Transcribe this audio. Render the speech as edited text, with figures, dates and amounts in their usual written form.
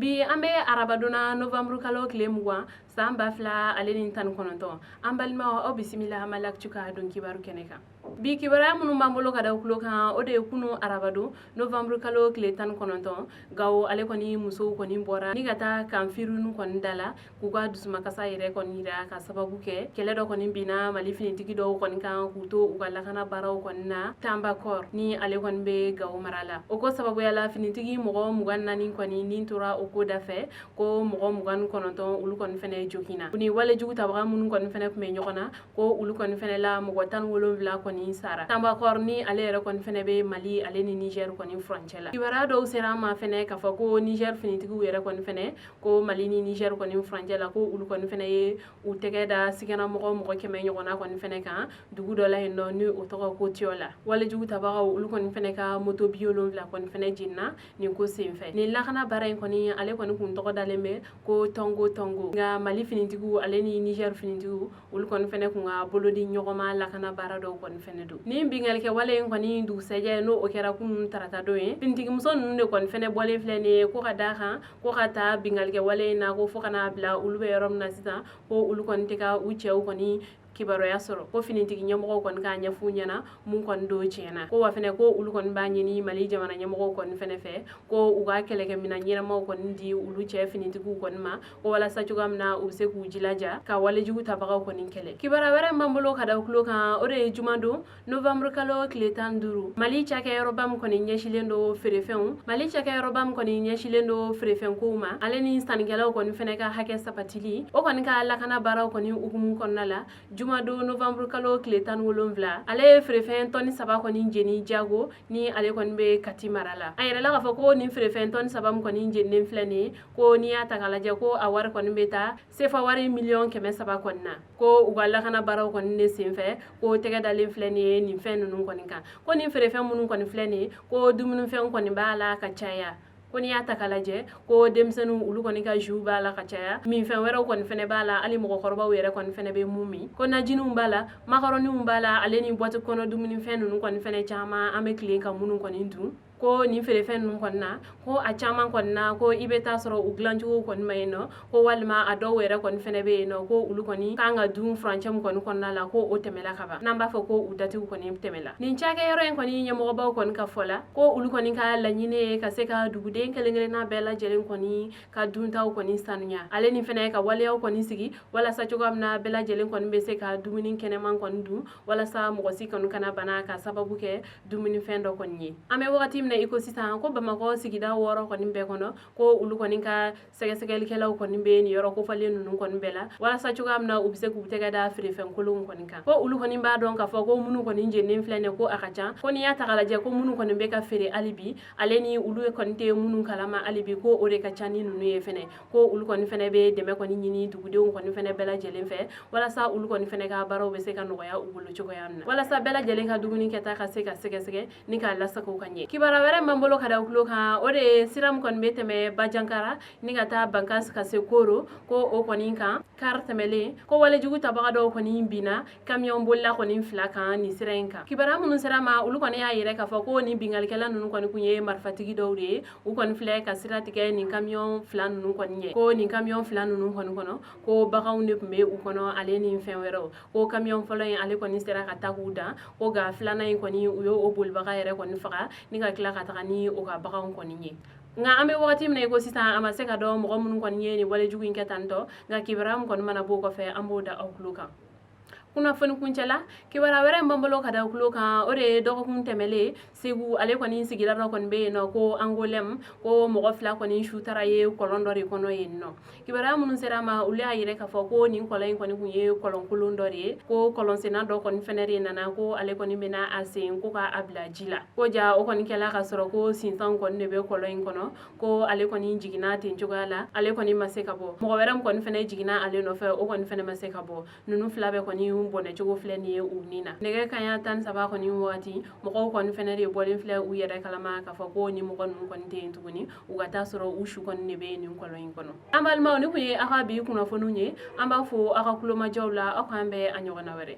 Bi an bɛ arabadon na, novembre kalo tile 20, san 2019. An balimaw, aw bisimila Mali Actu ka don kibaru kɛnɛ kan. Bi kibaruya minnu b'an bolo ka da tulo kan, o de ye kunu arabadon, novembre kalo tile 19, Gawo ale kɔni musow kɔni bɔra ni ka taa camp Firinu kɔni da la k'u ka dusumakasa yɛrɛ kɔni yira, ka sababu kɛ kɛlɛ dɔ kɔni binna Mali finitigi dɔw kɔni kan k'u to u ka lakana baaraw kɔni na Tanbakɔr, ni ale kɔni bɛ Gawo mara la. O ko sababuya la, finitigi mɔgɔ 24 kɔni ni tora o ko dafɛ, ko mɔgɔ 29, olu kɔni fɛnɛ joginna. Ni walejugu tabaga minnu kɔni fɛnɛ tun bɛ ɲɔgɔn na, ko olu kɔni fɛnɛ la, mɔgɔ 17 kɔni sara. Tanbakɔr ni ale yɛrɛ kɔni fɛnɛ bɛ Mali ale ni Niger kɔni furancɛ la. Kibaruya dɔw sera an ma fɛnɛ k'a fɔ ko Niger finitigiw yɛrɛ kɔni fɛnɛ, ko Mali ni Niger kɔni furancɛ la, ko olu kɔni fɛnɛ ye u tɛgɛ da siganamɔgɔ mɔgɔ 100 ɲɔgɔnna kɔni fɛnɛ kan dugu dɔ la yen nɔ, ni o tɔgɔ ko Tiyɔla. Walejugu tabagaw, olu kɔni fɛnɛ ka moto 70 kɔni fɛnɛ jenina nin ko senfɛ. Nin lakana baara in kɔni, ale kɔni kun tɔgɔ dalen bɛ ko Tɔngo Tɔngo, nka Mali finitigiw ale ni Niger finitigiw, olu kɔni fɛnɛ kun ka bolodi ɲɔgɔnma lakana baara dɔw kɔni fɛnɛ don. Nin bingalikɛ wale in kɔni dugusɛjɛ, n'o o kɛra kunun tarata don ye, finitigimuso ninnu de kɔni fɛnɛ bɔlen filɛ nin ye ko ka da kan ko ka taa bingalikɛ wale in na, ko fo ka n'a bila olu bɛ yɔrɔ min na sisan, ko olu kɔni tɛ ka u cɛw kɔni kibaruya sɔrɔ, ko finitigi ɲɛmɔgɔw kɔni k'a ɲɛf'u ɲɛna mun kɔni don tiɲɛ na. Ko wa fɛnɛ, ko olu kɔni b'a ɲini Mali jamana ɲɛmɔgɔw kɔni fɛnɛ fɛ ko u ka kɛlɛkɛminɛn ɲɛnamaw kɔni di olu cɛ finitigiw kɔni ma, ko walasa cogoya min na u bɛ se k'u jilaja ka walejugu tabagaw kɔni kɛlɛ. Kibaruya wɛrɛ min b'an bolo ka da tulo kan, o de ye jumadon, novembre kalo tile 15, Mali cakɛyɔrɔba min kɔni ɲɛsilen don feerefɛnw Mali cakɛyɔrɔba min kɔni ɲɛsilen don feerefɛnkow ma, ale ni sannikɛlaw kɔni fɛnɛ ka hakɛ sabatili, o kɔni ka lakana baaraw kɔni hukumu kɔnɔna la, jumadon, novembre kalo tile 17, ale ye feerefɛn tɔni 3 kɔni jeni Jago, ni ale kɔni bɛ Kati mara la. A yɛrɛla k'a fɔ ko nin feerefɛn tɔni 3 min kɔni jeninen filɛ nin ye, ko n'i y'a ta k'a lajɛ, ko a wari kɔni bɛ taa sefa wari miliyɔn 300 kɔni na. Ko u ka lakana baaraw kɔni de senfɛ, ko tɛgɛ dalen filɛ nin ye nin fɛn ninnu kɔni kan. Ko nin feerefɛn minnu kɔni filɛ nin ye, ko dumunifɛnw kɔni b'a la ka caya. Ko n'i y'a ta k'a lajɛ, ko denmisɛnninw, olu kɔni ka jus b'a la ka caya, minfɛn wɛrɛw kɔni fɛnɛ b'a la, hali mɔgɔkɔrɔbaw yɛrɛ kɔni fɛnɛ bɛ mun min. Ko najiniw b'a la, makarɔniw b'a la, ale ni boîte kɔnɔ dumunifɛn ninnu kɔni fɛnɛ caman, an bɛ tilen ka minnu kɔni dun. Ko nin feerefɛn ninnu kɔni na, ko a caman kɔni na, ko i bɛ taa sɔrɔ u dilancogo kɔni ma yen nɔ, ko walima a dɔw yɛrɛ kɔni fɛnɛ bɛ yen nɔ, ko olu kɔni kan ka dun furancɛ min kɔni kɔnɔna la, ko o tɛmɛla ka ban, n'an b'a fɔ ko u datiw kɔni tɛmɛla. Nin cakɛyɔrɔ in kɔni ɲɛmɔgɔbaw kɔni ka fɔ la, ko olu kɔni ka laɲini ye ka se ka duguden kelen kelenna bɛɛ lajɛlen kɔni ka duntaw kɔni sanuya, ale ni fɛnɛ ka waleyaw kɔni sigi walasa cogoya min na bɛɛ lajɛlen kɔni bɛ se ka dumuni kɛnɛman kɔni dun, walasa mɔgɔ si kɔni kana bana ka sababu kɛ dumunifɛn dɔ kɔni ye. An bɛ wagati min na i ko sisan, ko Bamakɔ sigida 6 kɔni bɛɛ kɔnɔ, ko olu kɔni ka sɛgɛsɛgɛlikɛlaw kɔni bɛ nin yɔrɔ kofɔlen ninnu kɔni bɛɛ la, walasa cogoya min na u bɛ se k'u tɛgɛ da feerefɛn kolonw kɔni kan. Ko olu kɔni b'a dɔn k'a fɔ ko minnu kɔni jeninen filɛ nin, ko a ka ca. Ko n'i y'a ta k'a lajɛ, ko minnu kɔni bɛ ka feere hali bi, ale ni olu kɔni tɛ minnu kalama hali bi, ko o de ka ca ni ninnu ye fɛnɛ. Ko olu kɔni fɛnɛ bɛ dɛmɛ kɔni ɲini dugudenw kɔni fɛnɛ bɛɛ lajɛlen fɛ, walasa olu kɔni fɛnɛ ka baaraw bɛ se ka nɔgɔya u bolo cogoya min na, walasa bɛɛ lajɛlen ka dumuni kɛta ka se ka sɛgɛsɛgɛ ni k'a lasago ka ɲɛ. Kibaruya wɛrɛ min b'an bolo ka da tulo kan, o de ye sira min kɔni bɛ tɛmɛ Bajankara ni ka taa Bankas ka se Koro, ko o kɔni kan kari tɛmɛlen, ko walejugu tabaga dɔw kɔni binna kamiyɔn bolila kɔni fila kan nin sira in kan. Kibaruya minnu sera ma, olu kɔni y'a yɛrɛ k'a fɔ ko nin bingalikɛla ninnu kɔni kun ye marifatigi dɔw de ye. U kɔni filɛ ka sira tigɛ nin kamiyɔn fila ninnu kɔni ɲɛ. Ko nin kamiyɔn fila ninnu kɔni kɔnɔ, ko baganw de tun bɛ u kɔnɔ, ale ni fɛn wɛrɛw. Ko kamiyɔn fɔlɔ in, ale kɔni sera ka taa k'u dan, ko nka filanan in kɔni, u y'o bolibaga yɛrɛ kɔni faga ni ka tila ka taga ni o ka baganw kɔni ye. Nka an bɛ wagati min na i ko sisan, a ma se ka dɔn mɔgɔ minnu kɔni ye nin walejugu in kɛ tan tɔ. Nka kibaruya min kɔni mana b'o kɔfɛ, an b'o da aw tulo kan kunnafoni kuncɛ la. Kibaruya wɛrɛ min b'an bolo ka da tulo kan, o de ye dɔgɔkun tɛmɛlen, Segu ale kɔni sigida dɔ kɔni bɛ yen nɔ ko Angolɛm, ko mɔgɔ fila kɔni su taara ye kɔlɔn dɔ de kɔnɔ yen nɔ. Kibaruya minnu sera a ma, olu y'a yɛrɛ k'a fɔ ko nin kɔlɔn in kɔni kun ye kɔlɔnkolon dɔ de ye. Ko kɔlɔnsenna dɔ kɔni fɛnɛ de nana ko ale kɔni bɛna a sen ko k'a bila ji la. Ko ja o kɔni kɛla ka sɔrɔ ko sinsanw kɔni de bɛ kɔlɔn in kɔnɔ. Ko ale kɔni jiginna ten cogoya la, ale kɔni ma se ka bɔ. Mɔgɔ wɛrɛ min kɔni fɛnɛ jiginna ale nɔfɛ, o kɔni fɛnɛ ma se ka bɔ. Ninnu fila bɛɛ kɔni bɔnɛcogo filɛ nin ye u ni na. Nɛgɛ kanɲɛ 13 kɔni wagati, mɔgɔw kɔni fɛnɛ de bɔlen filɛ u yɛrɛ kalama k'a fɔ ko ni mɔgɔ ninnu kɔni tɛ yen tuguni, u ka taa sɔrɔ u su kɔni de bɛ nin kɔlɔn in kɔnɔ. An balimaw, ni kun ye aw ka bi kunnafoniw ye. An b'a fo aw ka kulomajɔw la. Aw k'an bɛn a ɲɔgɔnna wɛrɛ.